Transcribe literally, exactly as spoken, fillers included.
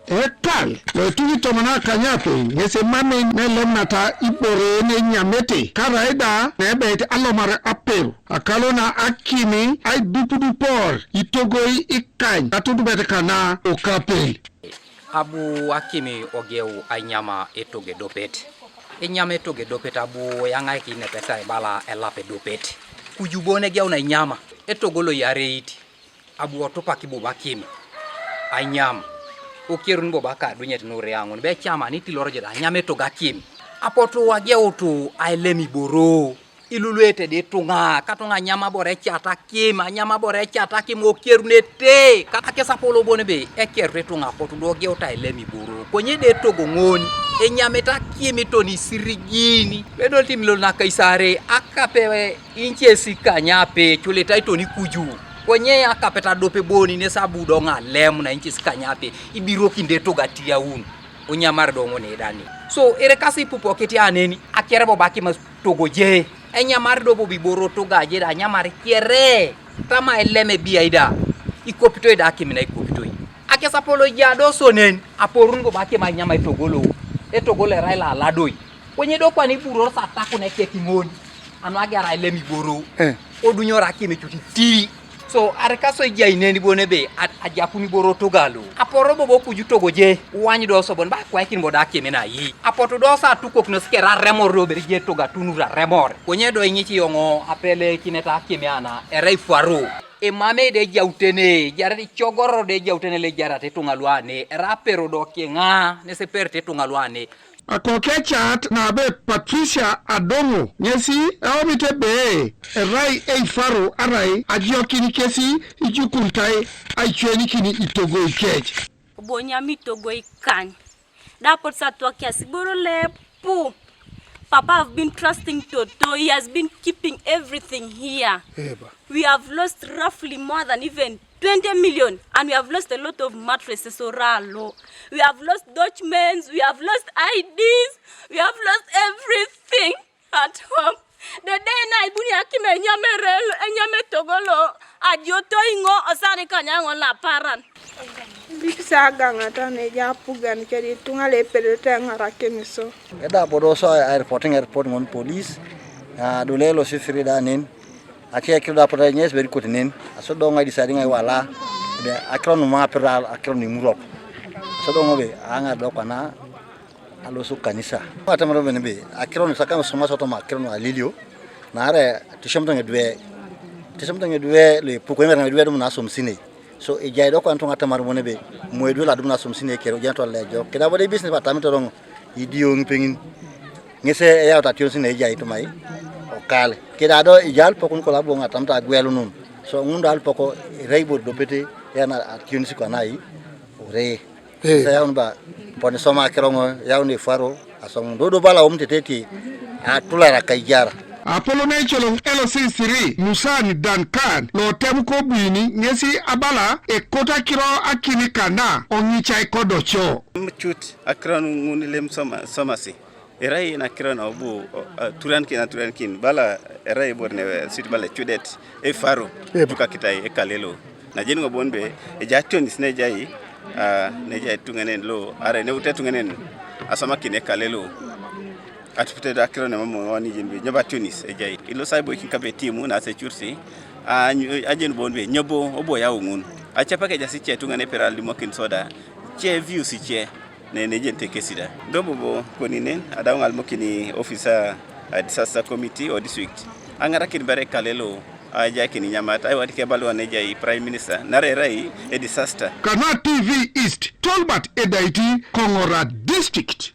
Ekal lo etuŋ tomon akanyape ŋes emamei nelemnata ibore ne enyamete, karai da nebeit alomar aperu, akalo na akimi aidupudupor itogoi ikany atudubet kana okapel. Abu akimi ogeu ainyama etogo edopet. Inyama etogo edopet abu eyaŋaikin nepeta ibala elap edopet. Kuju bon egeu na inyama etogo lo iyareit. Abu otupak bobo akimi ainyam, okerun bobo akadunyet nure aŋun, be ecama nitilor jo da anyam etogo akimi. Apotu ageutu ailem iboro, iluluete da ituŋa, katuŋa anyam abore ecat akim, anyam abore ecat akim okerunete. Ka akesapolo bon be ekerut ituŋa apotu do ogeutu ailem iboro, konye da etogo ŋon, enyamit akimi toni isirigin. Bedol timilol nakaisare, akape inches ikanyape, culitai toni kuju. Konye akapeta dope boni nes abu do ŋalem na inches kanyape, ibirokin de toga tiaun. Onyamar do ŋun idani. So, erekasi ipupokit aneni, akere bobo akimas togoje. Enyamar do bobo iboro togaje da anyamar kere. Tama eleme biai da. Ikopitoi da akimina ikopitoi. Akesapolo ja do sonen, aporun bobo akima inyama itogolo. Etogolo erai laladoi. Konye do kwana iburor satakun ekekiŋon, anu agera ailem iboro, eh, odunyor akimicut ti. So, arekaso ejai neni bon ebe, a-, ajakun iboro togalo. Aporo bobo kuju togoje, uwany do sobon, ba kwaikin bodo akimi na yi. Apotu do sa atukoknos kera aremor do beri je toga tunur aremor. Konye do iŋic yoŋo apelekinet akimi ana, era ifwaro. Emamei de ejautene, ejarat icogoro de ejautene le ejarat ituŋa luane, era apero do kiŋa, neseperete ituŋa luane. Akokecat nabe Patricia Adoŋo ŋesi eomit ebe erai eifaro arai ajiokin kesi ijukuntai aicwenikini itogoi kec. Obonyami itogoi kany. Dapot satwakias iboro lepu. Papa have been trusting Toto. He has been keeping everything here. Eba. We have lost roughly more than even twenty million, and we have lost a lot of mattresses oralo. We have lost documents, we have lost I Ds, we have lost everything at home. The day na ibuni akime enyame relo, enyame togolo, ajoto iŋo osari kanyaŋo laparan. Bikisa agaŋata neja apugan kedi ituŋa lepedete eŋarakiniso. Eda bodo so airport, airport ŋon police, adole lo sifiri da nen. Ace kiro da pota nyes beri kotinen. Aso do ŋai disadi ŋai wala. Be akiro numa apiro akiro ni murok. Aso do ŋobe aŋar do kwana alosu kanisa. Atamaro bene be akiro ni saka suma soto ma akiro no alilio. Na are tisham to ngedwe. Tisham to ngedwe le puko emer ngedwe dum na som sine. So ejai do kwan to atamaro bene be mo edwe la dum na som sine kero jan to lejo. Keda bode business ba tamito rongo. Idio ŋipeŋin. Ŋes eyaut ationis na ejai itumai okale. Keda do ijal pokun kolo abu ŋatamit agwelunun. So ŋun do alupok irai ibore dopete yana ationis kwana i ore. Eh. Sa yaun ba poni soma akiro ŋo yaun ifaro asoŋun dodo bala omutete ti atulara kaijara. Apolon eicoloŋ L C three Musan Duncan lotem kobwini ŋesi abala ekot akiro akimi kana oŋicai kodoco. Cut akiro ŋun lem soma, somasi. Erai nakiro na obu, o, a, turiankin, aturiankin, bala erai ibore ne, sit bala ecudet, efaro, ep, etukakitai, ekalelo. Najeni ŋo bon be, ejai ationis nejai, a, nejai tuŋenen lo, arai neute tuŋenen, asomakin ekalelo. Atupite da akiro ne mama ŋo nijen be, nyobo ationis ejai. Ilo sa iboikin kabe timu, na se cursi, a, nyo-, ajeni bon be, nyobo, obo yau ŋun. Acapak ejas ice tuŋen epera alimokin soda, ce views ice. Ne, nejenite kesi da. Do bobo koninen, adau ŋalimokini ofisa a disaster committee o district. Aŋarakin bere kalelo, ajakin inyamat, aiwadik ebalua nejai prime minister, nare erai e disaster. Kana T V East, Tolbert Edaiti, Koŋora district.